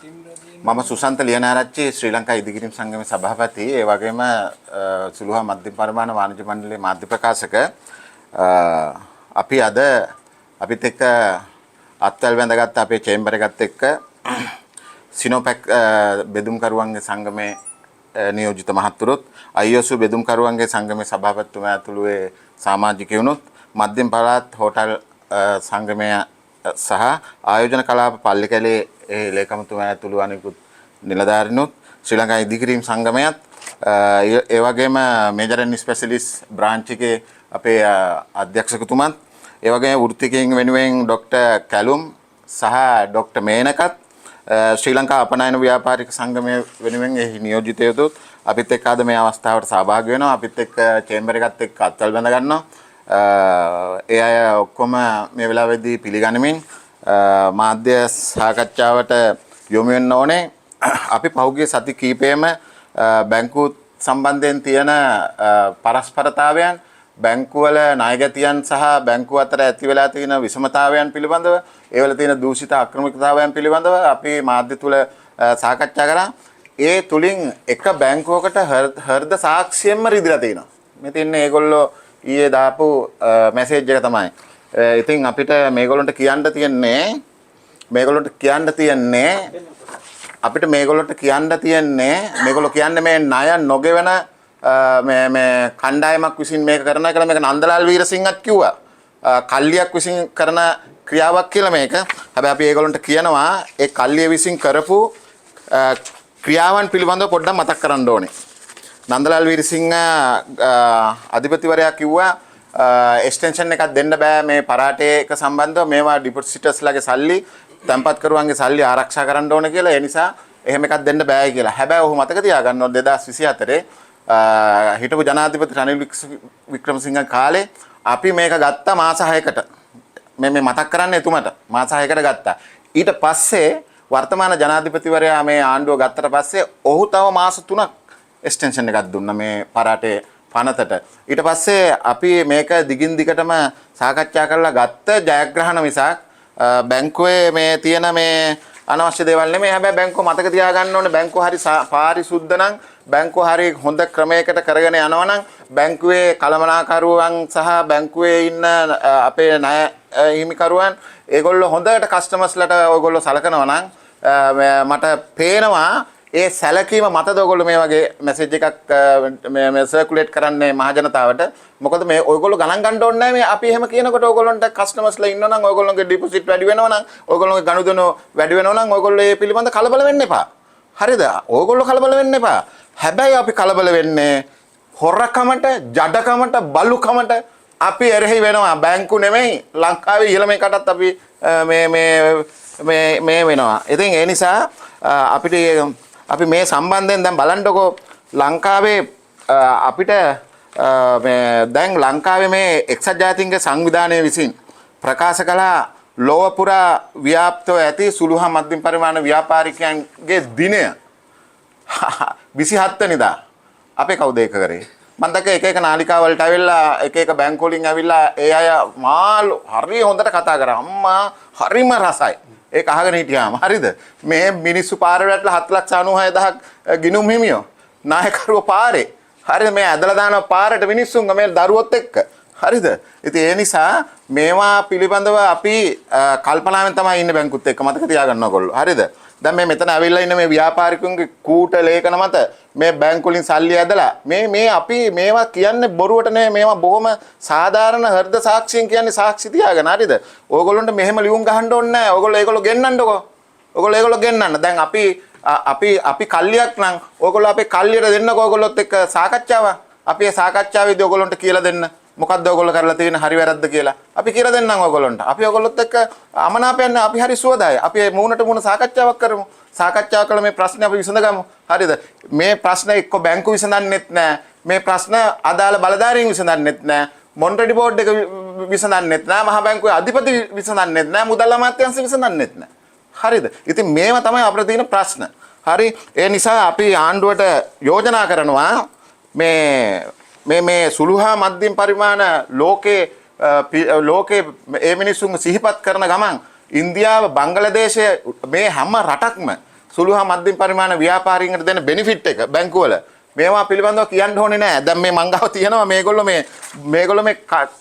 මම සුසන්ත ලියනාරච්චි, ශ්‍රී ලංකා ඉදිකිරීම් සංගමේ සභාපති, ඒ වගේම සුළු හා මධ්‍යම පරිමාණ වාණිජ මණ්ඩලයේ මාධ්‍ය ප්‍රකාශක. අපි අද අපිත් එක්ක අත්වැල් බැඳගත්ත අපේ චේම්බර් එකත් එක්ක සිනෝපැක් බෙදුම්කරුවන්ගේ සංගමේ නියෝජිත මහත්වරුත්, අයිඕසු බෙදුම්කරුවන්ගේ සංගමේ සභාපතිතුමා ඇතුළු ඒ සමාජිකයනුත්, මධ්‍යම පළාත් හෝටල් සංගමය සහ ආයෝජන කලාප පල්ලිකැලේ ඒ ලේකම්තුමා ඇතුළු අනෙකුත් නිලධාරීනුත්, ශ්‍රී ලංකා ඉදිකිරීම් සංගමයත්, ඒ වගේම මේජර් ඇන්ඩ් ස්පෙෂලිස්ට් බ්‍රාන්ච් එකේ අපේ අධ්‍යක්ෂකතුමත්, ඒ වගේම වෘත්තිකයන් වෙනුවෙන් ඩොක්ටර් කැලුම් සහ ඩොක්ටර් මේනකත්, ශ්‍රී ලංකා අපනයන ව්‍යාපාරික සංගමය වෙනුවෙන් එහි නියෝජිතයතුත් අපිත් එක්ක අද මේ අවස්ථාවට සහභාගී වෙනවා. අපිත් එක්ක චේම්බර් එකත් එක්ක අත්වැල් බැඳ ගන්නවා. ඒ අය ඔක්කොම මේ වෙලාවේදී පිළිගනිමින් මාධ්‍ය සාකච්ඡාවට යොමු වෙන්න ඕනේ. අපි පහුගිය සති කීපයේම බැංකු සම්බන්ධයෙන් තියෙන පරස්පරතාවයන්, බැංකුවල ණයගැතියන් සහ බැංකුව අතර ඇති වෙලා තියෙන විෂමතාවයන් පිළිබඳව, ඒවල තියෙන දූෂිත අක්‍රමිකතාවයන් පිළිබඳව අපි මාධ්‍ය තුල සාකච්ඡා කරා. ඒ තුලින් එක බැංකුවකට හෘද සාක්ෂියෙන්ම රිදිලා තියෙනවා. මේ තියන්නේ ඒගොල්ලෝ ඊයේ දාපු මැසේජ් එක තමයි. ඉතින් අපිට මේගොල්ලන්ට කියන්න තියෙන්නේ මේගොල්ලන්ට කියන්න තියෙන්නේ අපිට මේගොල්ලන්ට කියන්න තියෙන්නේ, මේගොල්ලෝ කියන්නේ මේ ණය නොගෙවන මේ මේ කණ්ඩායමක් විසින් මේක කරන කියලා. මේක නන්දලාල් වීරසිංහත් කිව්වා. කල්ලියක් විසින් කරන ක්‍රියාවක් කියලා මේක. හැබැයි අපි ඒගොල්ලන්ට කියනවා ඒ කල්ලිය විසින් කරපු ක්‍රියාවන් පිළිබඳව පොඩ්ඩක් මතක් කරන්න ඕනේ. නන්දලාල් වීරසිංහ අධිපතිවරයා කිව්වා එක්ස්ටෙන්ෂන් එකක් දෙන්න බෑ මේ පරාටේ එක සම්බන්ධව, මේවා ඩිපොසිටර්ස්ලාගේ සල්ලි, තැන්පත්කරුවන්ගේ සල්ලි ආරක්ෂා කරන්න ඕන කියලා. ඒ නිසා එහෙම එකක් දෙන්න බෑ කියලා. හැබැයි ඔහු මතක තියාගන්න ඕන 2024 හිටපු ජනාධිපති රනිල් වික්‍රමසිංහ කාලේ අපි මේක ගත්තා මාස 6කට. මේ මේ මතක් කරන්න එතුමට, මාස 6කට ගත්තා. ඊට පස්සේ වර්තමාන ජනාධිපතිවරයා මේ ආණ්ඩුව ගත්තට පස්සේ ඔහු තව මාස 3ක් එක්ස්ටෙන්ෂන් එකක් දුන්නා මේ පරාටේ පනතට. ඊට පස්සේ අපි මේක දිගින් දිගටම සාකච්ඡා කරලා ගත්ත ජයග්‍රහණ මිසක් බැංකුවේ මේ තියෙන මේ අනවශ්‍ය දේවල් නෙමෙයි. හැබැයි බැංකුව මතක තියාගන්න ඕනේ, බැංකුව හරි පාරිශුද්ධ නම්, බැංකුව හරි හොඳ ක්‍රමයකට කරගෙන යනවා නම්, බැංකුවේ කළමනාකරුවන් සහ බැංකුවේ ඉන්න අපේ ණය හිමිකරුවන් ඒගොල්ලෝ හොඳට කස්ටමර්ස්ලට ඔයගොල්ලෝ සලකනවා නම්, මට පේනවා ඒ සැලකීම මතද ඔයගොල්ලෝ මේ වගේ මැසේජ් එකක් මේ මේ සර්කියුලේට් කරන්නේ මහ ජනතාවට. මොකද මේ ඔයගොල්ලෝ ගණන් ගන්න ඕනේ නැහැ මේ අපි එහෙම කියනකොට. ඔයගොල්ලන්ට කස්ටමර්ස්ලා ඉන්නවා නම්, ඔයගොල්ලන්ගේ ඩිපොසිට් වැඩි වෙනවා නම්, ඔයගොල්ලන්ගේ ගනුදෙනු වැඩි වෙනවා නම්, ඔයගොල්ලෝ ඒ පිළිබඳ කලබල වෙන්න එපා. හරිද? ඔයගොල්ලෝ කලබල වෙන්න එපා. හැබැයි අපි කලබල වෙන්නේ හොරකමට, ජඩකමට, බලුකමට අපි එරෙහි වෙනවා. බැංකු නෙමෙයි, ලංකාවේ ඉහළම එකටත් අපි මේ මේ මේ මේ වෙනවා. ඉතින් ඒ නිසා අපිට අපි මේ සම්බන්ධයෙන් දැන් බලන්නකෝ, ලංකාවේ අපිට මේ දැන් ලංකාවේ මේ එක්සත් ජාතීන්ගේ සංවිධානය විසින් ප්‍රකාශ කළා ලොව පුරා ව්‍යාප්තව ඇති සුළු හා මධ්‍යම පරිමාණ ව්‍යාපාරිකයන්ගේ දිනය 27 වෙනිදා. අපේ කවුද ඒක කරේ? මං දැක්ක එක එක නාලිකා වලට ඇවිල්ලා, එක එක බැංකු වලින් ඇවිල්ලා ඒ අය මාළු හරි හොඳට කතා කරා. අම්මා, හරිම රසයි. ඒක අහගෙන හිටියාම. හරිද? මේ මිනිස්සු පාරේ වැටලා 7,96,000ක් ගිණුම් හිමියෝ. නායකරුවෝ පාරේ. හරිද? මේ ඇදලා දාන පාරට මිනිස්සුන්ව මේ දරුවොත් එක්ක. හරිද? ඉතින් ඒ නිසා මේවා පිළිබඳව අපි කල්පනාවෙන් තමයි ඉන්නේ බැංකුත් එක්ක, මතක තියාගන්න ඕගොල්ලෝ. හරිද? දැන් මේ මෙතන ඇවිල්ලා ඉන්න මේ ව්‍යාපාරිකුන්ගේ කූට ලේඛන මත මේ බැංකු වලින් සල්ලි ඇදලා මේ මේ අපි මේවා කියන්නේ බොරුවට නෙමෙයි. මේවා බොහොම සාධාරණ හෘද සාක්ෂියෙන් කියන්නේ, සාක්ෂි තියාගෙන. හරිද? ඕගොල්ලන්ට මෙහෙම ලියුම් ගහන්න ඕනේ නැහැ. ඕගොල්ලෝ ඒගොල්ලෝ ගෙන්නන්නකෝ. ඕගොල්ලෝ ඒගොල්ලෝ ගෙන්නන්න. දැන් අපි අපි අපි කල්ලියක් නම් ඕගොල්ලෝ අපේ කල්ලියට දෙන්නකෝ ඕගොල්ලොත් එක්ක සාකච්ඡාවක්. අපි ඒ සාකච්ඡාවේදී ඕගොල්ලන්ට කියලා දෙන්න මොකද්ද ඔයගොල්ලෝ කරලා තියෙන හරි වැරද්ද කියලා. අපි කියලා දෙන්නම් ඔයගොල්ලන්ට. අපි ඔයගොල්ලොත් එක්ක අමනාපයක් නෑ. අපි හරි සුවදායි. අපි මේ මූණට මූණ සාකච්ඡාවක් කරමු. සාකච්ඡා කළා මේ ප්‍රශ්නේ අපි විසඳගමු. හරිද? මේ ප්‍රශ්න එක්ක බැංකු විසඳන්නෙත් නෑ. මේ ප්‍රශ්න අදාළ බලධාරීන් විසඳන්නෙත් නෑ. මොනිටරි බෝඩ් එක විසඳන්නෙත් නෑ. මහා බැංකුවේ අධිපති විසඳන්නෙත් නෑ. මුදල් අමාත්‍යාංශ විසඳන්නෙත් නෑ. හරිද? ඉතින් මේවා තමයි අපිට තියෙන ප්‍රශ්න. හරි. ඒ නිසා අපි ආණ්ඩුවට යෝජනා කරනවා මේ මේ මේ සුළු හා මධ්‍යම පරිමාණ ලෝකේ ලෝකේ ඒ මිනිස්සුන් සිහිපත් කරන ගමන් ඉන්දියාව, බංගලදේශය, මේ හැම රටක්ම සුළු හා මධ්‍යම පරිමාණ ව්‍යාපාරිකයන්ට දෙන බෙනිෆිට් එක බැංකුවල මේවා පිළිබඳව කියන්න ඕනේ නෑ. දැන් මේ මං ගාව තියෙනවා මේගොල්ලෝ මේ මේගොල්ලෝ මේ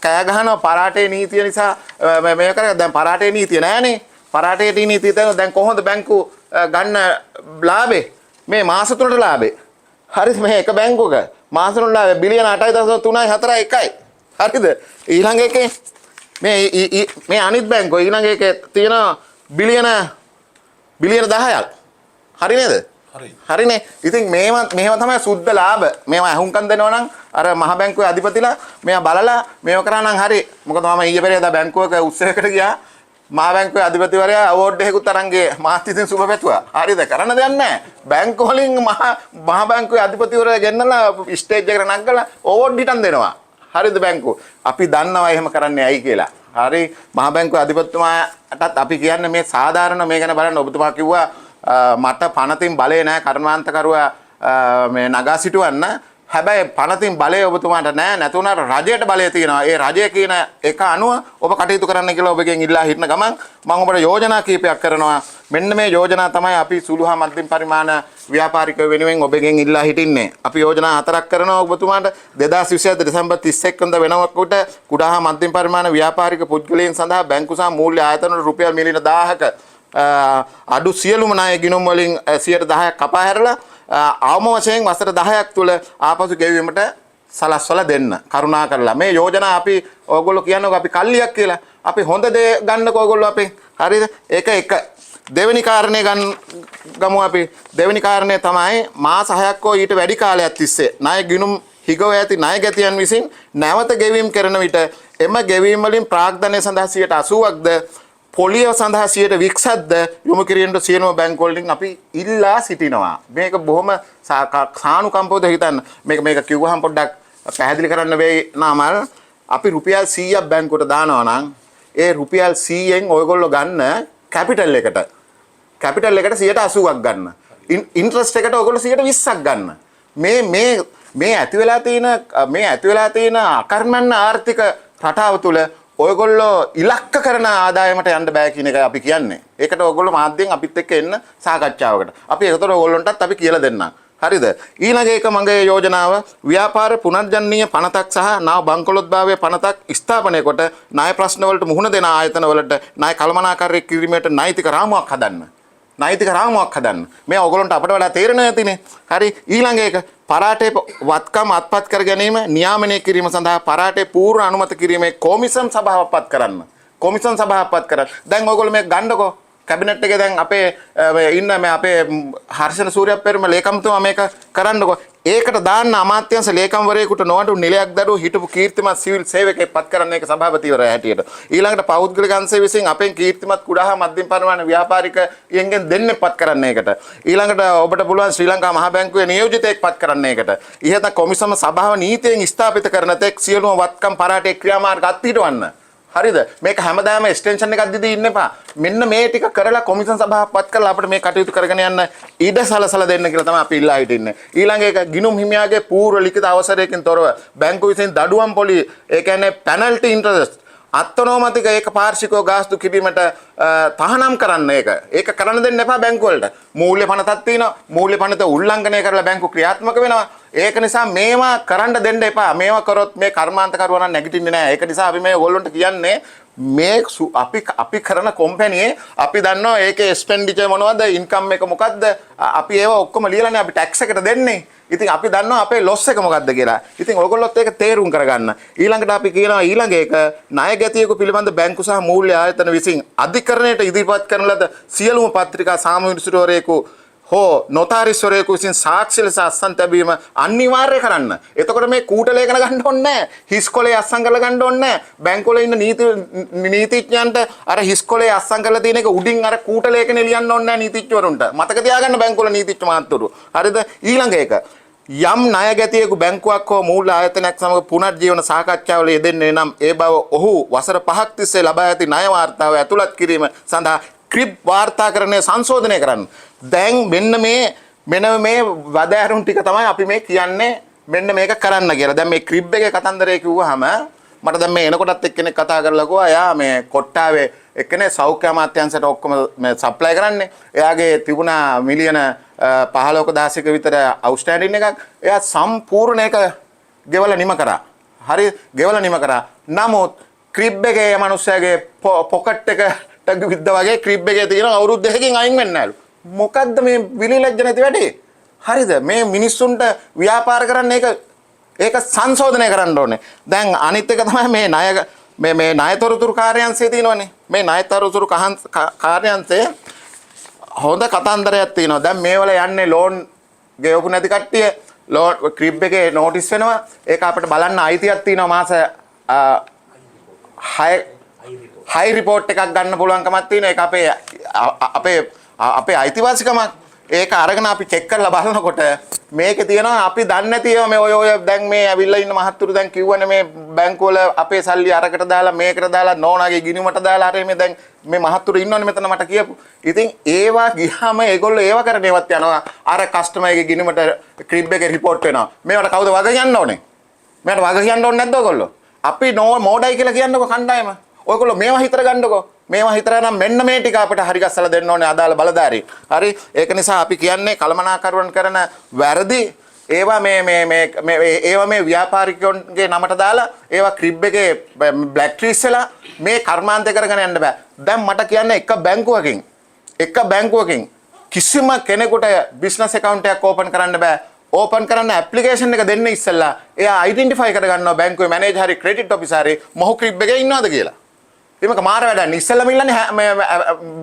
කෑ ගහනවා පරාටේ නීතිය නිසා මේ කරා. දැන් පරාටේ නීතිය නෑනේ. පරාටේ නීතිය තියෙනවා. දැන් කොහොමද බැංකු ගන්න ලාභේ? මේ මාස තුනට ලාභේ. හරිද? මේ එක බැංකුවක මාස තුනට ලාභේ බිලියන 8.341යි. හරිද? ඊළඟ එකේ මේ මේ අනිත් බැංකුව ඊළඟ එකේ තියෙනවා බිලියන බිලියන 10ක්. හරි නේද? හරි. හරිනේ. ඉතින් මේවා මෙහෙම තමයි සුද්ධ ලාභ. මේවා ඇහුම්කන් දෙනවා නම් අර මහ බැංකුවේ අධිපතිලා මේවා බලලා මේවා කරා නම් හරි. මොකද මම ඊයේ පෙරේදා බැංකුවක උත්සවයකට ගියා. මහ බැංකුවේ අධිපතිවරයා අවෝඩ් එකකුත් අරන් ගියේ. මාත් ඉතින් සුබ පැතුවා. හරිද? කරන්න දෙයක් නැහැ. බැංකුව වලින් මහ මහ බැංකුවේ අධිපතිවරයා ගෙන්නලා ස්ටේජ් එකට නගලා අවෝඩ් හිටන් දෙනවා. හරිද බැංකුව? අපි දන්නවා එහෙම කරන්නේ ඇයි කියලා. හරි, මහ බැංකුවේ අධිපතිතුමාටත් අපි කියන්නේ මේ සාධාරණ මේ ගැන බලන්න. ඔබතුමා කිව්වා මට පනතින් බලය නෑ කර්මාන්තකරුවා මේ නගා සිටුවන්න. හැබැයි පනතින් බලය ඔබතුමාට නෑ, නැතු වුණාට රජයට බලය තියෙනවා. ඒ රජය කියන එක අනුව ඔබ කටයුතු කරන්න කියලා ඔබගෙන් ඉල්ලා හිටන ගමන් මම ඔබට යෝජනා කීපයක් කරනවා. මෙන්න මේ යෝජනා තමයි අපි සුළු හා මධ්‍යම පරිමාණ ව්‍යාපාරික වෙනුවෙන් ඔබගෙන් ඉල්ලා හිටින්නේ. අපි යෝජනා හතරක් කරනවා ඔබතුමාට. 2027 දෙසැම්බර් 31 වෙනිදා වෙනකොට කුඩා හා මධ්‍යම පරිමාණ ව්‍යාපාරික පුද්ගලයන් සඳහා බැංකු සහ මූල්‍ය ආයතන වල රුපියල් මිලියන 1000ක අඩු සියලුම ණය ගිණුම් වලින් 10%ක් කපා හැරලා අවම වශයෙන් වසර 10ක් තුල ආපසු ගෙවීමට සලස්වලා දෙන්න කරුණා කරලා. මේ යෝජනා අපි ඔයගොල්ලෝ කියන්නකෝ අපි කල්ලියක් කියලා. අපි හොඳ දේ ගන්නකෝ ඔයගොල්ලෝ අපෙන්. හරිද? ඒක එක. දෙවෙනි කාරණේ ගමු අපි. දෙවෙනි කාරණේ තමයි මාස 6ක් හෝ ඊට වැඩි කාලයක් තිස්සේ ණය ගිණුම් හිගව ඇති ණයගැතියන් විසින් නැවත ගෙවීම් කරන විට එම ගෙවීම් වලින් ප්‍රාග්ධනය සඳහා 80%ක්ද පොලිය සඳහා 20%ක්ද යොමු කිරීමට සියලුම බැංකු වලින් අපි ඉල්ලා සිටිනවා. මේක බොහොම සානුකම්පවද හිතන්න. මේක මේක කිව්වහම පොඩ්ඩක් පැහැදිලි කරන්න වෙයි නාමල්. අපි රුපියල් 100ක් බැංකුවට දානවා නම් ඒ රුපියල් 100න් ඔයගොල්ලෝ ගන්න කැපිටල් එකට 80ක් ගන්න. ඉන්ට්‍රස්ට් එකට ඔයගොල්ලෝ 20ක් ගන්න. මේ මේ මේ ඇති වෙලා තියෙන මේ ඇති වෙලා තියෙන අකර්මණ්‍ය ආර්ථික රටාව තුළ ඔයගොල්ලෝ ඉලක්ක කරන ආදායමට යන්න බෑ කියන එකයි අපි කියන්නේ. ඒකට ඔයගොල්ලෝ මාධ්‍යයෙන් අපිත් එක්ක එන්න සාකච්ඡාවකට. අපි ඒකට ඔයගොල්ලන්ටත් අපි කියලා දෙන්නම්. හරිද? ඊළඟ එක මගේ යෝජනාව ව්‍යාපාර පුනර්ජනනීය පනතක් සහ නව බංකොලොත්භාවය පනතක් ස්ථාපනය කොට ණය ප්‍රශ්න වලට මුහුණ දෙන ආයතන වලට ණය කළමනාකරණය කිරීමට නෛතික රාමුවක් හදන්න. නෛතික රාමුවක් හදන්න. මේ ඔයගොල්ලන්ට අපට වඩා තේරෙනවා ඇතිනේ. හරි, ඊළඟ එක පරාටේ වත්කම් අත්පත් කර ගැනීම නියාමනය කිරීම සඳහා පරාටේ පූර්ව අනුමත කිරීමේ කොමිසම් සභාවක් පත් කරන්න. කොමිසම් සභාවක් පත් කරන්න. දැන් ඔයගොල්ලෝ මේක ගන්නකෝ. කැබිනට් එකේ දැන් අපේ මේ ඉන්න මේ අපේ හර්ෂණ සූරියප්පෙරුම ලේකම්තුමා මේක කරන්නකෝ. ඒකට දාන්න අමාත්‍යංශ ලේකම්වරයෙකුට නොඅඩු නිලයක් දරූ හිටපු කීර්තිමත් සිවිල් සේවකයෙක් පත් කරන්න ඒක සභාපතිවරයා හැටියට. ඊළඟට පෞද්ගලික අංශය විසින් අපෙන් කීර්තිමත් කුඩා හා මධ්‍යම පරිමාණ ව්‍යාපාරිකයන්ගෙන් දෙන්නෙක් පත් කරන්න ඒකට. ඊළඟට ඔබට පුළුවන් ශ්‍රී ලංකා මහ බැංකුවේ නියෝජිතයෙක් පත් කරන්න ඒකට. ඉහත කොමිසම සභාව නීතියෙන් ස්ථාපිත කරන තෙක් සියලුම වත්කම් පරාටේ ක්‍රියාමාර්ග අත්හිටවන්න. හරිද? මේක හැමදාම එක්ස්ටෙන්ෂන් එකක් දීදී ඉන්න එපා. මෙන්න මේ ටික කරලා කොමිසම් සභාවක් පත් කරලා අපිට මේ කටයුතු කරගෙන යන්න ඉඩ සලසලා දෙන්න කියලා තමයි අපි ඉල්ලා හිටින්නේ. ඊළඟ එක ගිණුම් හිමියාගේ පූර්ව ලිඛිත අවසරයකින් තොරව බැංකුව විසින් දඩුවම් පොලි, ඒ කියන්නේ පැනල්ටි ඉන්ටරෙස්ට් අත්නෝමතික ඒක පාර්ශ්විකව ගාස්තු කිරීමට තහනම් කරන්න ඒක. ඒක කරන්න දෙන්න එපා බැංකු වලට. මූල්‍ය පනතක් තියෙනවා. මූල්‍ය පනත උල්ලංඝනය කරලා බැංකු ක්‍රියාත්මක වෙනවා. ඒක නිසා මේවා කරන්න දෙන්න එපා. මේවා කරොත් මේ කර්මාන්තකරුවා නම් නැගිටින්නේ නෑ. ඒක නිසා අපි මේ ඔයගොල්ලන්ට කියන්නේ මේ අපි අපි කරන කොම්පැනියේ අපි දන්නවා ඒකේ එක්ස්පෙන්ඩිචර් මොනවද, ඉන්කම් එක මොකද්ද, අපි ඒවා ඔක්කොම ලියලානේ අපි ටැක්ස් එකට දෙන්නේ. ඉතින් අපි දන්නවා අපේ ලොස් එක මොකද්ද කියලා. ඉතින් ඔයගොල්ලොත් ඒක තේරුම් කරගන්න. ඊළඟට අපි කියනවා ඊළඟ එක ණය ගැතියෙකු පිළිබඳ බැංකු සහ මූල්‍ය ආයතන විසින් අධිකරණයට ඉදිරිපත් කරන ලද සියලුම පත්‍රිකා සාමූහිකවරයෙකු හෝ නොතාරිස්වරයෙකු විසින් සාක්ෂි ලෙස අත්සන් තැබීම අනිවාර්ය කරන්න. එතකොට මේ කූට ලේඛන ගන්න ඕනේ නැහැ. හිස් කොලේ අත්සන් කරලා ගන්න ඕනේ නැහැ. බැංකුවල ඉන්න නීතිඥයන්ට අර හිස් කොලේ අත්සන් කරලා තියෙන එක උඩින් අර කූට ලේඛනේ ලියන්න ඕනේ නැහැ නීතිඥවරුන්ට. මතක තියාගන්න බැංකුවල නීතිඥ මහත්වරු. හරිද? ඊළඟ එක යම් ණයගැතියෙකු බැංකුවක් හෝ මූල්‍ය ආයතනයක් සමග පුනර්ජීවන සාකච්ඡාවල යෙදෙන්නේ නම් ඒ බව ඔහු වසර 5ක් තිස්සේ ලබා ඇති ණය වාර්තාව ඇතුළත් කිරීම සඳහා ක්‍රිබ් වාර්තාකරණය සංශෝධනය කරන්න. දැන් මෙන්න මේ වදෑරුම් ටික තමයි අපි මේ කියන්නේ මෙන්න මේක කරන්න කියලා. දැන් මේ ක්‍රිබ් එකේ කතන්දරය කිව්වහම මට දැන් මේ එනකොටත් එක්කෙනෙක් කතා කරලා කිව්වා එයා මේ කොට්ටාවේ එක්කනේ සෞඛ්‍ය අමාත්‍යාංශයට ඔක්කොම මේ සප්ලයි කරන්නේ. එයාගේ තිබුණා මිලියන 15ක 16ක විතර අවුට්ස්ටෑන්ඩින් එකක්. එයා සම්පූර්ණ එක ගෙවලා නිම කරා. හරි, ගෙවලා නිම කරා. නමුත් ක්‍රිබ් එකේ ඒ මනුස්සයාගේ පොකට් එකට විද්ද වගේ ක්‍රිබ් එකේ තියෙන අවුරුදු 2කින් අයින් වෙන්නේ නැලු. මොකද්ද මේ විලිලැජ්ජ නැති වැඩේ? හරිද? මේ මිනිස්සුන්ට ව්‍යාපාර කරන්න ඒක ඒක සංශෝධනය කරන්න ඕනේ. දැන් අනිත් එක තමයි මේ ණය මේ මේ ණයතොරතුරු කාර්යාංශය තියෙනවනේ. මේ ණයතොරතුරු කාර්යාංශය හොඳ කතන්දරයක් තියෙනවා. දැන් මේවල යන්නේ ලෝන් ගෙවපු නැති කට්ටිය ලෝන් ක්‍රිබ් එකේ නෝටිස් වෙනවා. ඒක අපිට බලන්න අයිතියක් තියෙනවා මාස 6 හයි රිපෝට් එකක් ගන්න පුළුවන්කමක් තියෙනවා. ඒක අපේ අපේ අපේ අයිතිවාසිකමක්. ඒක අරගෙන අපි චෙක් කරලා බලනකොට මේකේ තියෙනවා අපි දන්නේ නැති ඒවා. මේ ඔය ඔය දැන් මේ ඇවිල්ලා ඉන්න මහත්තුරු දැන් කිව්වනේ මේ බැංකුව වල අපේ සල්ලි අරකට දාලා මේකට දාලා නෝනාගේ ගිණුමට දාලා අර මේ දැන් මේ මහත්තුරු ඉන්නවනේ මෙතන මට කියපු. ඉතින් ඒවා ගියාම ඒගොල්ලෝ ඒවා කරන ඒවත් යනවා. අර කස්ටමර්ගේ ගිණුමට ක්‍රිබ් එකේ රිපෝට් වෙනවා. මේවට කවුද වග කියන්න ඕනේ? මේවට වග කියන්න ඕනේ නැද්ද ඔයගොල්ලෝ? අපි නෝ මෝඩයි කියලා කියන්නකෝ කණ්ඩායම. ඔයගොල්ලෝ මේවා හිතර ගන්නකෝ. මේවා හිතර නම් මෙන්න මේ ටික අපිට හරි ගස්සලා දෙන්න ඕනේ අදාළ බලධාරී. හරි, ඒක නිසා අපි කියන්නේ කළමනාකරුවන් කරන වැරදි ඒවා මේ මේ මේ මේ ඒවා මේ ව්‍යාපාරිකයන්ගේ නමට දාලා ඒවා ක්‍රිබ් එකේ බ්ලැක් ලිස්ට් වෙලා මේ කර්මාන්තය කරගෙන යන්න බෑ. දැන් මට කියන්න එක බැංකුවකින් කිසිම කෙනෙකුට බිස්නස් ඇකවුන්ට් එකක් ඕපන් කරන්න බෑ. ඕපන් කරන්න ඇප්ලිකේෂන් එක දෙන්න ඉස්සෙල්ලා එයා අයිඩෙන්ටිෆයි කරගන්නවා බැංකුවේ මැනේජර් හරි ක්‍රෙඩිට් ඔෆිසර් හරි මොහු ක්‍රිබ් එකේ ඉන්නවද කියලා. මේක මාර වැඩක් නේ. ඉස්සෙල්ලාම ඉල්ලන්නේ මේ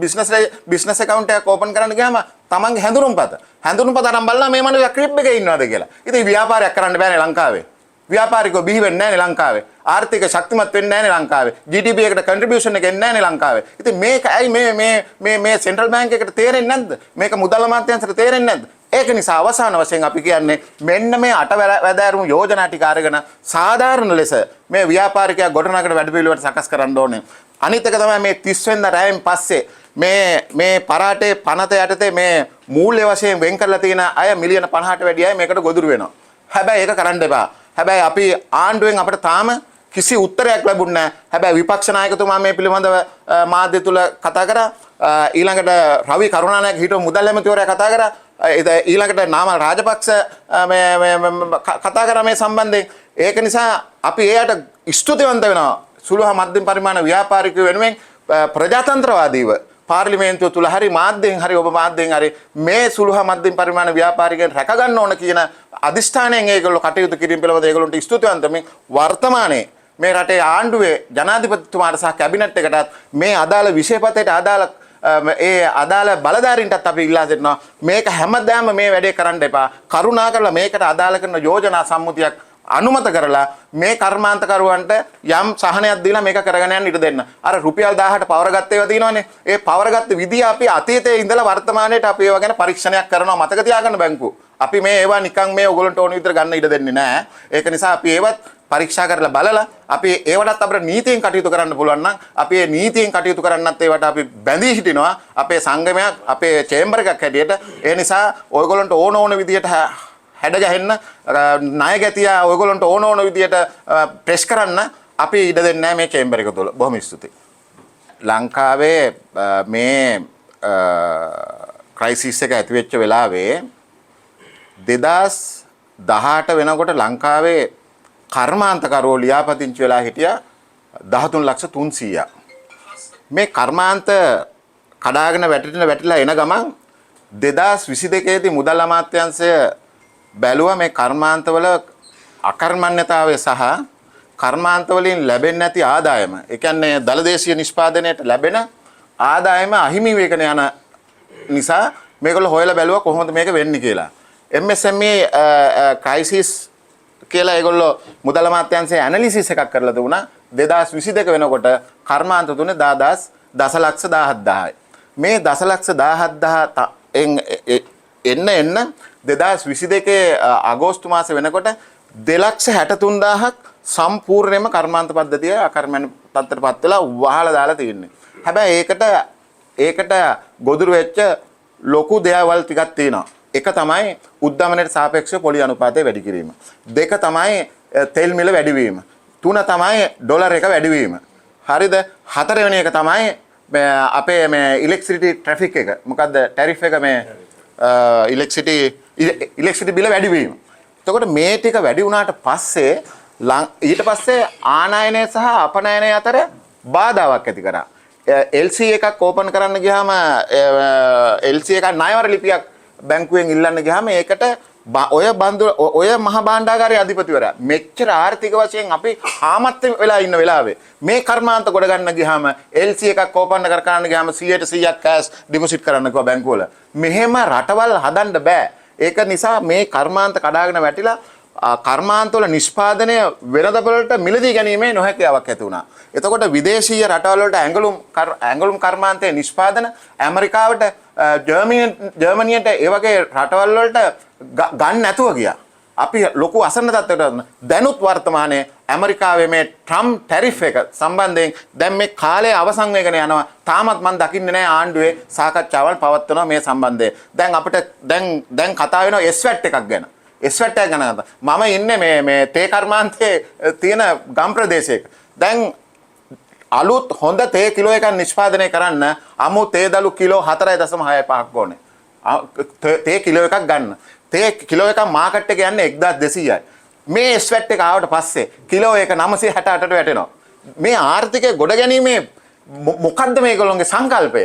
බිස්නස් බිස්නස් ඇකවුන්ට් එකක් ඕපන් කරන්න ගියාම තමන්ගේ හැඳුනුම්පත. හැඳුනුම්පත අරන් බලනවා මේ මනුස්සයා ක්‍රිබ් එකේ ඉන්නවද කියලා. ඉතින් ව්‍යාපාරයක් කරන්න බෑනේ ලංකාවේ. ව්‍යාපාරිකව බිහි වෙන්නේ නැහැනේ ලංකාවේ. ආර්ථික ශක්තිමත් වෙන්නේ නැහැනේ ලංකාවේ. GDP එකට කන්ට්‍රිබියුෂන් එක එන්නේ නැහැනේ ලංකාවේ. ඉතින් මේක ඇයි මේ මේ මේ මේ සෙන්ට්‍රල් බැංක් එකට තේරෙන්නේ නැද්ද? මේක මුදල් අමාත්‍යාංශයට තේරෙන්නේ නැද්ද? ඒක නිසා අවසාන වශයෙන් අපි කියන්නේ මෙන්න මේ අට වැදෑරුම් යෝජනා ටික අරගෙන සාධාරණ ලෙස මේ ව්‍යාපාරිකයා ගොඩනගන වැඩපිළිවෙලට සකස් කරන්න ඕනේ. අනිත් එක තමයි මේ 30 වෙනිදා රැයෙන් පස්සේ මේ මේ පරාටේ පනත යටතේ මේ මූල්‍ය වශයෙන් වෙන් කරලා තියෙන අය මිලියන 50ට වැඩි අය මේකට ගොදුරු වෙනවා. හැබැයි ඒක කරන්න එපා. හැබැයි අපි ආණ්ඩුවෙන් අපිට තාම කිසි උත්තරයක් ලැබුණ නැහැ. හැබැයි විපක්ෂ නායකතුමා මේ පිළිබඳව මාධ්‍ය තුල කතා කරා. ඊළඟට රවි කරුණානායක හිටපු මුදල් ඇමතිවරයා කතා කරා. ඊළඟට නාමල් රාජපක්ෂ මේ මේ කතා කරා මේ සම්බන්ධයෙන්. ඒක නිසා අපි එයාට ස්තුතිවන්ත වෙනවා. සුළු හා මධ්‍යම පරිමාණ ව්‍යාපාරිකයෝ වෙනුවෙන් ප්‍රජාතන්ත්‍රවාදීව පාර්ලිමේන්තුව තුල හරි මාධ්‍යයෙන් හරි ඔබ මාධ්‍යයෙන් හරි මේ සුළු හා මධ්‍යම පරිමාණ ව්‍යාපාරිකයන් රැක ගන්න ඕන කියන අදිෂ්ඨානයෙන් ඒගොල්ලෝ කටයුතු කිරීම පිළිබඳව ඒගොල්ලන්ට ස්තුතිවන්ත. මේ වර්තමානයේ මේ රටේ ආණ්ඩුවේ ජනාධිපතිතුමාට සහ කැබිනට් එකටත් මේ අදාළ විෂයපතේට අදාළ ඒ අදාළ බලධාරීන්ටත් අපි ඉල්ලා සිටිනවා මේක හැමදාම මේ වැඩේ කරන්න එපා. කරුණාකරලා මේකට අදාළ කරන යෝජනා සම්මුතියක් අනුමත කරලා මේ කර්මාන්තකරුවන්ට යම් සහනයක් දීලා මේක කරගෙන යන්න ඉඩ දෙන්න. අර රුපියල් 1000ට පවර ගත්ත ඒවා තියෙනවනේ. ඒ පවර ගත්ත විදිය අපි අතීතයේ ඉඳලා වර්තමානයේට අපි ඒවා ගැන පරීක්ෂණයක් කරනවා. මතක තියාගන්න බැංකුව. අපි මේ ඒවා නිකන් මේ ඔයගොල්ලන්ට ඕන විදිහට ගන්න ඉඩ දෙන්නේ නෑ. ඒක නිසා අපි ඒවත් පරීක්ෂා කරලා බලලා අපි ඒවටත් අපිට නීතියෙන් කටයුතු කරන්න පුළුවන් නම් අපි ඒ නීතියෙන් කටයුතු කරන්නත් ඒවට අපි බැඳී හිටිනවා අපේ සංගමයක්, අපේ චේම්බර් එකක් හැටියට. ඒ නිසා ඔයගොල්ලන්ට ඕන ඕන විදිහට හැඩ ගැහෙන්න, ණය ගැතියා ඔයගොල්ලන්ට ඕන ඕන විදිහට ප්‍රෙස් කරන්න අපි ඉඩ දෙන්නේ නැහැ මේ චේම්බර් එක තුල. බොහොම ස්තුතියි. ලංකාවේ මේ ක්‍රයිසිස් එක ඇති වෙච්ච වෙලාවේ 2018 වෙනකොට ලංකාවේ කර්මාන්තකරුවෝ ලියාපදිංචි වෙලා හිටියා 13 ලක්ෂ 300ක්. මේ කර්මාන්ත කඩාගෙන වැටෙන වැටිලා එන ගමන් 2022 දී මුදල් අමාත්‍යාංශය බැලුවා මේ කර්මාන්තවල අකර්මණ්‍යතාවය සහ කර්මාන්ත වලින් ලැබෙන්නේ නැති ආදායම. ඒ කියන්නේ දළදේශීය නිෂ්පාදනයට ලැබෙන ආදායම අහිමි වෙගෙන යන නිසා මේගොල්ලෝ හොයලා බැලුවා කොහොමද මේක වෙන්නේ කියලා. MSME crisis කියලා ඒගොල්ලෝ මුදල් අමාත්‍යාංශයේ ඇනලිසිස් එකක් කරලා දුන්නා. 2022 වෙනකොට කර්මාන්ත තුනේ 10 දසලක්ෂ 17,000යි. මේ දසලක්ෂ 17,000 එන්න එන්න 2022 අගෝස්තු මාස වෙනකොට 2,63,000ක් සම්පූර්ණයෙන්ම කර්මාන්ත පද්ධතිය අකර්මණ්‍ය තත්ත්වයට පත් වෙලා වහලා දාලා තියෙන්නේ. හැබැයි ඒකට ඒකට ගොදුරු වෙච්ච ලොකු දේවල් ටිකක් තියෙනවා. එක තමයි උද්දමනයට සාපේක්ෂව පොලි අනුපාතය වැඩි කිරීම. දෙක තමයි තෙල් මිල වැඩිවීම. තුන තමයි ඩොලර් එක වැඩිවීම. හරිද? හතරවෙනි එක තමයි මේ අපේ මේ ඉලෙක්ට්‍රිසිටි ට්‍රැෆික් එක, මොකද්ද ටැරිෆ් එක, මේ ඉලෙක්ට්‍රිසිටි ඉලෙක්ට්‍රිසිටි බිල වැඩි වීම. එතකොට මේ ටික වැඩි වුණාට පස්සේ ඊට පස්සේ ආනයනය සහ අපනයනය අතර බාධාවක් ඇති කරා. LC එකක් ඕපන් කරන්න ගියාම, LC එකක් ණයවර ලිපියක් බැංකුවෙන් ඉල්ලන්න ගියාම ඒකට ඔය බන්දු ඔය මහ භාණ්ඩාගාරයේ අධිපතිවරයා මෙච්චර ආර්ථික වශයෙන් අපි හාමත් වෙලා ඉන්න වෙලාවේ මේ කර්මාන්ත ගොඩ ගන්න ගියාම, LC එකක් ඕපන් කර කරන්න ගියාම 100ට 100ක් කෑෂ් ඩිපොසිට් කරන්න කිව්වා බැංකුවල. මෙහෙම රටවල් හදන්න බෑ. ඒක නිසා මේ කර්මාන්ත කඩාගෙන වැටිලා කර්මාන්තවල නිෂ්පාදනය වෙළඳපොළට මිලදී ගැනීමේ නොහැකියාවක් ඇති වුණා. එතකොට විදේශීය රටවල් වලට ඇඟලුම් කර්මාන්තයේ නිෂ්පාදන ඇමරිකාවට, ජර්මනියට, ඒ වගේ රටවල් වලට ගන්න නැතුව ගියා. අපි ලොකු අසරණ තත්ත්වයකට වුණා. දැනුත් වර්තමානයේ ඇමරිකාවේ මේ ට්‍රම්ප් ටැරිෆ් එක සම්බන්ධයෙන් දැන් මේ කාලය අවසන් වෙගෙන යනවා. තාමත් මං දකින්නේ නැහැ ආණ්ඩුවේ සාකච්ඡාවල් පවත්වනවා මේ සම්බන්ධයෙන්. දැන් අපිට දැන් දැන් කතා වෙනවා එස්වැට් එකක් ගැන. එස්වැට් එක ගැන කතා. මම ඉන්නේ මේ මේ තේ කර්මාන්තයේ තියෙන ගම් ප්‍රදේශයක. දැන් අලුත් හොඳ තේ කිලෝ එකක් නිෂ්පාදනය කරන්න අමු තේ දළු කිලෝ 4.65ක් ඕනේ. තේ කිලෝ එකක් ගන්න. තේ කිලෝ එකක් මාකට් එකේ යන්නේ 1200යි. මේ එස්වැට් එක ආවට පස්සේ කිලෝ එක 968ට වැටෙනවා. මේ ආර්ථිකය ගොඩ ගැනීමේ මොකද්ද මේගොල්ලොන්ගේ සංකල්පය?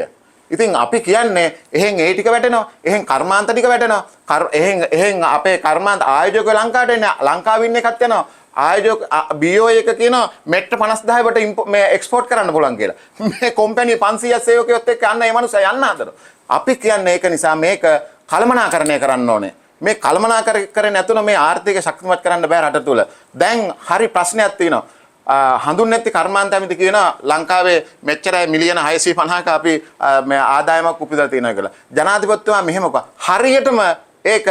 ඉතින් අපි කියන්නේ එහෙන් ඒ ටික වැටෙනවා, එහෙන් කර්මාන්ත ටික වැටෙනවා. එහෙන් එහෙන් අපේ කර්මාන්ත ආයෝජක ලංකාවට එන්නේ, ලංකාවේ ඉන්න එකත් යනවා. ආයෝජක BOI එක කියනවා මෙට්‍ර 50000කට මේ එක්ස්පෝර්ට් කරන්න පුළුවන් කියලා. මේ කම්පැනි 500ක් සේවකයොත් එක්ක යන්න ඒ මනුස්සයා යන්න හදනවා. අපි කියන්නේ ඒක නිසා මේක කළමනාකරණය කරන්න ඕනේ. මේ කළමනාකරණය නැතුන මේ ආර්ථිකය ශක්තිමත් කරන්න බෑ රට තුල. දැන් හරි ප්‍රශ්නයක් තියෙනවා. හඳුන් නැති කර්මාන්ත ඇමති කියනවා ලංකාවේ මෙච්චරයි මිලියන 650ක අපි මේ ආදායමක් උපදලා තියෙනවා කියලා. ජනාධිපතිතුමා මෙහෙම කිව්වා. හරියටම ඒක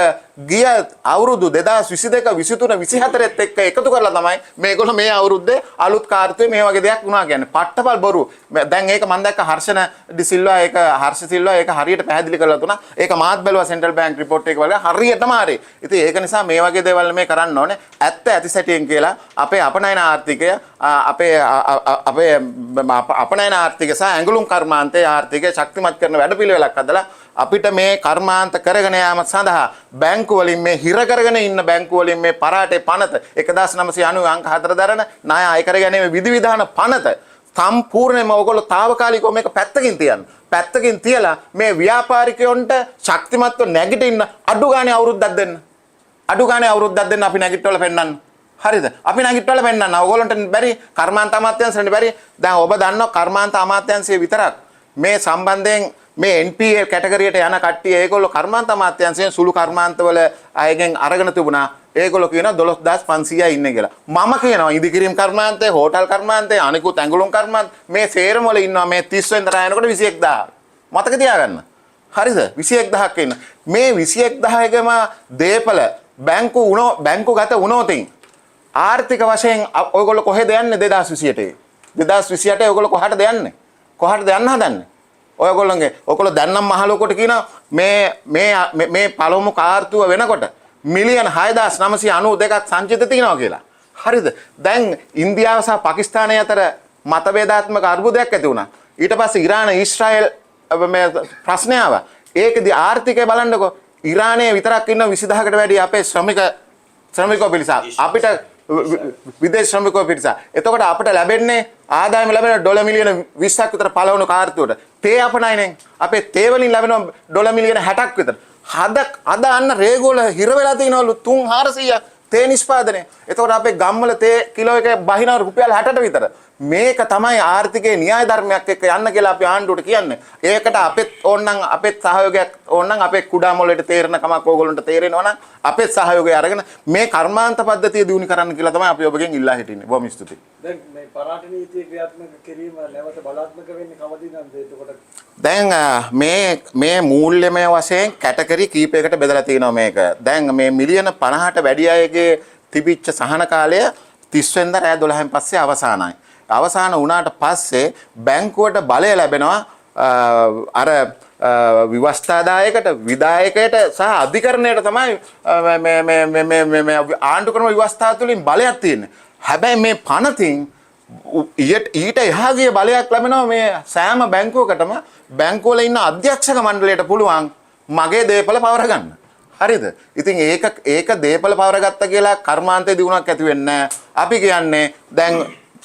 ගිය අවුරුදු 2022, 23, 24ත් එක්ක එකතු කරලා තමයි මේගොල්ලෝ මේ අවුරුද්දේ අලුත් කාර්තුවේ මේ වගේ දෙයක් වුණා කියන්නේ. පට්ටපල් බොරු. දැන් ඒක මම දැක්ක හර්ෂණ ඩි සිල්වා, ඒක හර්ෂ සිල්වා ඒක හරියට පැහැදිලි කරලා තුනා. ඒක මාත් බැලුවා සෙන්ට්‍රල් බැංක් රිපෝට් එක වල හරියටම හරි. ඉතින් ඒක නිසා මේ වගේ දේවල් මේ කරන්න ඕනේ. ඇත්ත ඇති සැටියෙන් කියලා අපේ අපනයන ආර්ථිකය, අපේ අපේ අපනයන ආර්ථිකය සහ ඇඟලුම් කර්මාන්තයේ ආර්ථිකය ශක්තිමත් කරන වැඩපිළිවෙලක් හදලා අපිට මේ කර්මාන්ත කරගෙන යාම සඳහා බැංකු වලින් මේ හිර කරගෙන ඉන්න බැංකු වලින් මේ පරාටේ පනත 1990 අංක 4 දරන ණය අය කර ගැනීම විධිවිධාන පනත සම්පූර්ණයෙන්ම ඔයගොල්ලෝ තාවකාලිකව මේක පැත්තකින් තියන්න. පැත්තකින් තියලා මේ ව්‍යාපාරිකයන්ට ශක්තිමත්ව නැගිටින්න අඩු ගානේ අවුරුද්දක් දෙන්න. අඩු ගානේ අවුරුද්දක් දෙන්න අපි නැගිටවල පෙන්නන්න. හරිද? අපි නැගිටවල පෙන්නන්න. ඔයගොල්ලන්ට බැරි, කර්මාන්ත අමාත්‍යාංශයට බැරි. දැන් ඔබ දන්නවා කර්මාන්ත අමාත්‍යාංශය විතරක් මේ සම්බන්ධයෙන් මේ NPA කැටගරියට යන කට්ටිය ඒගොල්ලෝ කර්මාන්ත අමාත්‍යාංශයෙන් සුළු කර්මාන්තවල අයගෙන් අරගෙන තිබුණා. ඒගොල්ලෝ කියනවා 12,500යි ඉන්නේ කියලා. මම කියනවා ඉදිකිරීම් කර්මාන්තේ, හෝටල් කර්මාන්තේ, අනිකුත් ඇඟලුම් කර්මාන්ත මේ සේරම වල ඉන්නවා මේ 30 වෙනිදා යනකොට 21,000. මතක තියාගන්න. හරිද? 21,000ක් ඉන්න. මේ 21,000කම දේපල බැංකු වුණෝ බැංකු ගත වුණොතින් ආර්ථික වශයෙන් ඔයගොල්ලෝ කොහෙද යන්නේ 2028? 2028 ඔයගොල්ලෝ කොහටද යන්නේ? කොහටද යන්න හදන්නේ? ඔයගොල්ලන්ගේ ඔයගොල්ලෝ දැන් නම් මහ ලොකුවට කියනවා මේ මේ මේ- මේ පළමු කාර්තුව වෙනකොට මිලියන 6992ක් සංචිත තියෙනවා කියලා. හරිද? දැන් ඉන්දියාව සහ පාකිස්තානය අතර මතභේදාත්මක අර්බුදයක් ඇති වුණා. ඊට පස්සේ ඉරාන ඊශ්‍රායල් මේ ප්‍රශ්නය ආවා. ඒකෙදි ආර්ථිකය බලන්නකෝ. ඉරානයේ විතරක් ඉන්න 20,000කට වැඩි අපේ ශ්‍රමිකෝ පිරිසක්. අපිට විදේශ ශ්‍රමිකෝ පිරිසක්. එතකොට අපිට ලැබෙන්නේ ආදායම ලැබෙන ඩොලර් මිලියන 20ක් විතර පළවන කාර්තුවට. තේ අපනයනෙන් අපේ තේ වලින් ලැබෙනවා ඩොලර් මිලියන 60ක් විතර. හද අද අන්න රේගුවල හිර වෙලා තියෙනවලු 3 400ක් තේ නිෂ්පාදනය. එතකොට අපේ ගම්වල තේ කිලෝ එක බහිනවා රුපියල් 60ට විතර. මේක තමයි ආර්ථිකයේ න්‍යාය ධර්මයක් එක්ක යන්න කියලා අපි ආණ්ඩුවට කියන්නේ. ඒකට අපෙත් ඕනනම් අපෙත් සහයෝගයක් ඕනනම්, අපේ කුඩා මොළයට තේරෙන කමක් ඕගොල්ලන්ට තේරෙනවා නම් අපෙත් සහයෝගය අරගෙන මේ කර්මාන්ත පද්ධතිය දියුණු කරන්න කියලා තමයි අපි ඔබගෙන් ඉල්ලා හිටින්නේ. බොහොම ස්තුතියි. දැන් මේ පරාට නීතිය ක්‍රියාත්මක කිරීම නැවත බලාත්මක වෙන්නේ කවදින්ද එතකොට? දැන් මේ මේ මූල්‍යමය වශයෙන් කැටගරි කීපයකට බෙදලා තියෙනවා මේක. දැන් මේ මිලියන 50ට වැඩි අයගේ තිබිච්ච සහන කාලය 30 වෙනිදා රෑ 12න් පස්සේ අවසానයි. අවසාන වුණාට පස්සේ බැංකුවට බලය ලැබෙනවා අර ව්‍යවස්ථාදායකට, විධායකයට සහ අධිකරණයට තමයි මේ මේ මේ මේ මේ මේ ආණ්ඩු ක්‍රම ව්‍යවස්ථාව තුළින් බලයක් තියෙන්නේ. හැබැයි මේ පනතින් ඊට එහා ගිය බලයක් ලැබෙනවා මේ සෑම බැංකුවකටම. බැංකුවල ඉන්න අධ්‍යක්ෂක මණ්ඩලයට පුළුවන් මගේ දේපල පවර ගන්න. හරිද? ඉතින් ඒක ඒක දේපල පවර ගත්ත කියලා කර්මාන්තයේ දියුණුවක් ඇති වෙන්නේ නැහැ. අපි කියන්නේ දැන්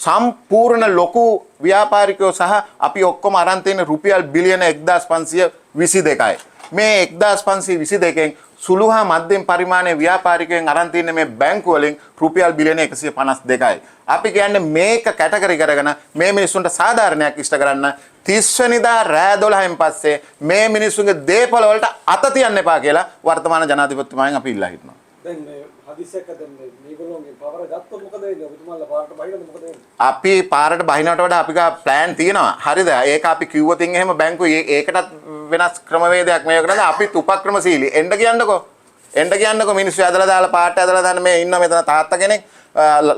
සම්පූර්ණ ලොකු ව්‍යාපාරිකයෝ සහ අපි ඔක්කොම අරන් තියෙන රුපියල් බිලියන 1522යි. මේ 1522න් සුළු හා මධ්‍යම පරිමාණයේ ව්‍යාපාරිකයන් අරන් තියෙන මේ බැංකු වලින් රුපියල් බිලියන 152යි. අපි කියන්නේ මේක කැටගරි කරගෙන මේ මිනිස්සුන්ට සාධාරණයක් ඉෂ්ට කරන්න 30 වෙනිදා රෑ 12න් පස්සේ මේ මිනිස්සුන්ගේ දේපල වලට අත තියන්න එපා කියලා වර්තමාන ජනාධිපතිතුමාගෙන් අපි ඉල්ලා හිටිනවා. දැන් මේ හදිසියක් දැන් මේ මේගොල්ලෝගෙන් පවර ගත්තොත් මොකද වෙන්නේ? ඔබතුමාලා පාරට බහිනවද මොකද වෙන්නේ? අපි පාරට බහිනවට වඩා අපි ගා ප්ලෑන් තියෙනවා. හරිද? ඒක අපි කිව්වොත් එහෙම බැංකුව ඒකටත් වෙනස් ක්‍රමවේදයක් මේක කරනවා. අපිත් උපක්‍රමශීලී. එන්න කියන්නකෝ. එන්න කියන්නකෝ මිනිස්සු ඇදලා දාලා පාරට ඇදලා දාන්න. මේ ඉන්න මෙතන තාත්තා කෙනෙක්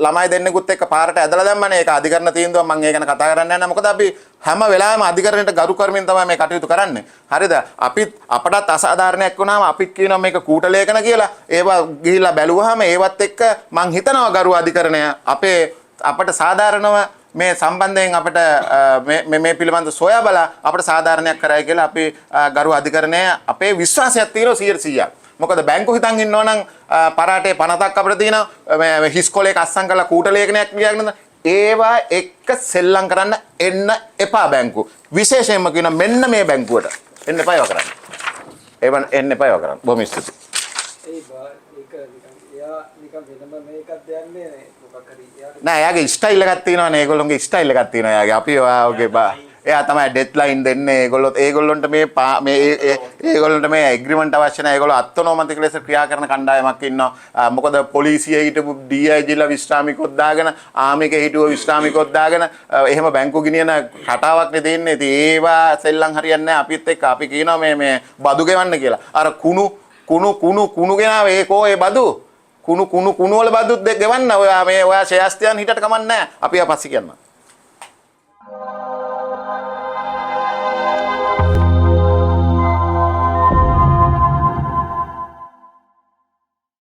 ළමයි දෙන්නෙකුත් එක්ක පාරට ඇදලා දැම්මනේ. ඒක අධිකරණ තීන්දුවක්. මං ඒ ගැන කතා කරන්න යන්නේ. මොකද අපි හැම වෙලාවෙම අධිකරණයට ගරු කරමින් තමයි මේ කටයුතු කරන්නේ. හරිද? අපිත් අපටත් අසාධාරණයක් වුණාම අපිත් කියනවා මේක කූට ලේඛන කියලා. ඒවා ගිහිල්ලා බැලුවාම ඒවත් එක්ක මං හිතනවා ගරු අධිකරණය අපේ අපට සාධාරණව මේ සම්බන්ධයෙන් අපට මේ මේ පිළිබඳ සොයා බලා අපට සාධාරණයක් කරයි කියලා අපි ගරු අධිකරණය අපේ විශ්වාසයක් තියෙනවා 100%ක්. මොකද බැංකු හිතන් ඉන්නවා නම් පරාටේ පනතක් අපිට තියෙනවා. මේ හිස්කොලයක අස්සම් කරලා කූට ලේඛනයක් ලියගෙන ඒවා එක්ක සෙල්ලම් කරන්න එන්න එපා බැංකු. විශේෂයෙන්ම කියනවා මෙන්න මේ බැංකුවට එන්න එපා ඒවා කරන්න. ඒවා එන්න එපා ඒවා කරන්න. බොහොම ස්තුතියි. ඒ ඒක නිකන් එයා නිකන් වෙනම මේකක් දෙන්නේ මොකක් හරි එයාට. නෑ, එයාගේ ස්ටයිල් එකක් තියෙනවානේ. ඒගොල්ලොන්ගේ ස්ටයිල් එකක් තියෙනවා එයාගේ. අපි ඔයාගේ බා එයා තමයි ඩෙඩ්ලයින් දෙන්නේ. ඒගොල්ලොත් ඒගොල්ලොන්ට මේ මේ ඒගොල්ලොන්ට මේ ඇග්‍රීමන්ට් අවශ්‍ය නැහැ. ඒගොල්ලෝ අත්නෝමතික ලෙස ක්‍රියා කරන කණ්ඩායමක් ඉන්නවා. මොකද පොලිසිය හිටපු DIG ලා විශ්‍රාමිකොත් දාගෙන, ආමි එකේ හිටුව විශ්‍රාමිකොත් දාගෙන, එහෙම බැංකු ගෙනියන රටාවක් නේ තියෙන්නේ. ඉතින් ඒවා සෙල්ලම් හරියන්නේ නැහැ අපිත් එක්ක. අපි කියනවා මේ මේ බදු ගෙවන්න කියලා. අර කුණු කුණු කුණු කුණු ගෙනාව ඒකෝ ඒ බදු කුණු කුණු කුණු වල බදුත් දෙක ගෙවන්න. ඔයා මේ ඔයා ෂෙයාර්ස් තියන් හිටට කමක් නැහැ. අපි ආ පස්සේ කියන්න.